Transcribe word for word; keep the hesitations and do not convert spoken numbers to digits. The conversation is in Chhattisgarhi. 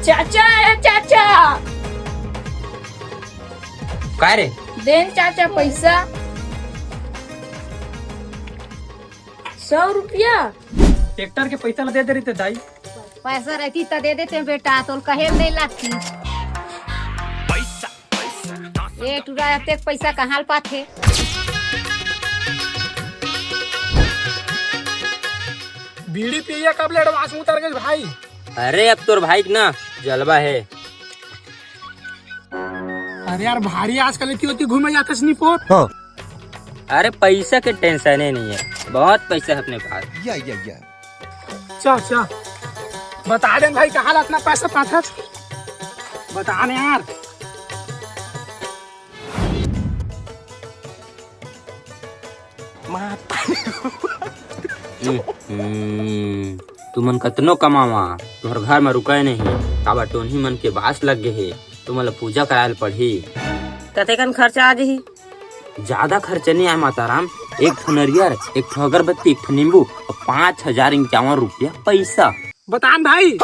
चाचा, ए चाचा। काय रे? देन चाचा पैसा। सौ रुपया। ट्रैक्टर के पैसा ला दे दे रहिते दाई। पैसा रहती त दे देते बेटा, तोल कहे नहीं लागती। ए टुरा, अतेक पैसा कहाँ ल पाथे? बीड़ी पिए कब ले एडवांस उतर गए भाई? अरे अब तोर भाई के ना जलवा है। अरे यार, भारी आजकल इतनी होती घूमे जाते नहीं पोत। अरे पैसा के टेंशन ही नहीं है, बहुत पैसा है अपने पास। या या या। चल चल, बता दे भाई, कहाँ ला इतना पैसा पाथस? बता दे यार। माता। हम्म, तुमन कतनो कमावा, तुहर घर में रुकाय नहीं। काबर टोनही मन के बास लग गए हे, तुमन ला पूजा करायल पड़ही। कतेकन खर्चा आ जही? ज्यादा खर्चा नहीं आए माताराम, एक ठो नरियर, एक ठो अगरबत्ती, एक ठो नींबू और पाँच हजार इक्यावन रुपया पैसा। बतान भाई।